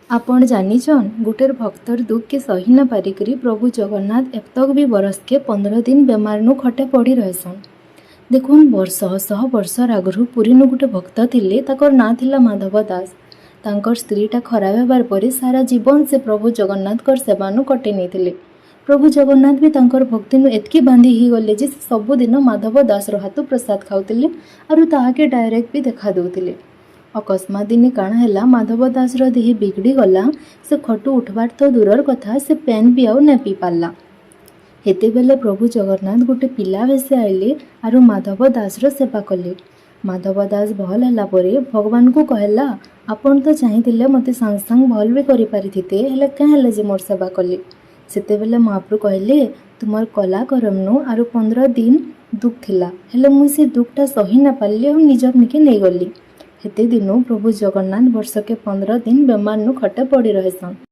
ଆପଣ ଜାନିଛନ୍, ଗୁଟେର୍ ଭକ୍ତର୍ ଦୁଃଖ୍କେ ସହି ନ ପାରିକରି ପ୍ରଭୁ ଜଗନ୍ନାଥ ଏତକ୍ ବି ବରଷ୍କେ 15 ଦିନ୍ ବେମାରନୁ ଖଟେ ପଡ଼ି ରହେସନ୍। ଦେଖୁନ୍, ଶହ ଶହ ବର୍ଷର୍ ଆଗ୍ରୁ ପୁରୀନୁ ଗୁଟେ ଭକ୍ତ ଥିଲେ। ତାକର୍ ନାଁ ଥିଲା ମାଧବ ଦାସ। ତାଙ୍କର୍ ସ୍ତ୍ରୀଟା ଖରାପ୍ ହେବାର୍ ପରେ ସାରା ଜୀବନ୍ ସେ ପ୍ରଭୁ ଜଗନ୍ନାଥଙ୍କର୍ ସେବାନୁ କଟେଇ ନେଇଥିଲେ। ପ୍ରଭୁ ଜଗନ୍ନାଥ ବି ତାଙ୍କର୍ ଭକ୍ତିନୁ ଏତ୍କି ବାନ୍ଧି ହେଇଗଲେ ଯେ ସେ ସବୁଦିନ ମାଧବ ଦାସର ହାତୁ ପ୍ରସାଦ ଖାଉଥିଲେ ଆରୁ ତାହାକେ ଡାଇରେକ୍ଟ ବି ଦେଖା ଦଉଥିଲେ। ଅକସ୍ମାତ୍ ଦିନେ କାଣା ହେଲା, ମାଧବ ଦାସର ଦେହି ବିଗିଡ଼ି ଗଲା। ସେ ଖଟୁ ଉଠବାର୍ ତ ଦୂରର କଥା, ସେ ପାଏନ୍ ବି ଆଉ ନାଇଁ ପିଇ ପାର୍ଲା। ହେତେବେଲେ ପ୍ରଭୁ ଜଗନ୍ନାଥ ଗୁଟେ ପିଲା ଭେଷେ ଆଇଲେ ଆରୁ ମାଧବ ଦାସର ସେବା କଲେ। ମାଧବ ଦାସ ଭଲ୍ ହେଲା ପରେ ଭଗବାନଙ୍କୁ କହେଲା, "ଆପଣ ତ ଚାହିଁଥିଲେ ମତେ ସାଙ୍ଗ୍ ସାଙ୍ଗ୍ ଭଲ୍ ବି କରିପାରିଥିତେ, ହେଲେ କାଁ ହେଲା ଯେ ମୋର୍ ସେବା କଲେ?" ସେତେବେଲେ ମହାପ୍ରଭୁ କହିଲେ, "ତୁମର୍ କଲା କରମ୍ନୁ ଆରୁ 15 ଦିନ୍ ଦୁଃଖ୍ ଥିଲା, ହେଲେ ମୁଇଁ ସେ ଦୁଃଖଟା ସହି ନାଇଁ ପାର୍ଲି ଆଉ ନିଜର୍ ନିକେ ନେଇଗଲି।" ହେତେ ଦିନୁ ପ୍ରଭୁ ଜଗନ୍ନାଥ ବର୍ଷକେ 15 ଦିନ୍ ବେମାରନୁ ଖଟେ ପଡ଼ି ରହେସନ୍।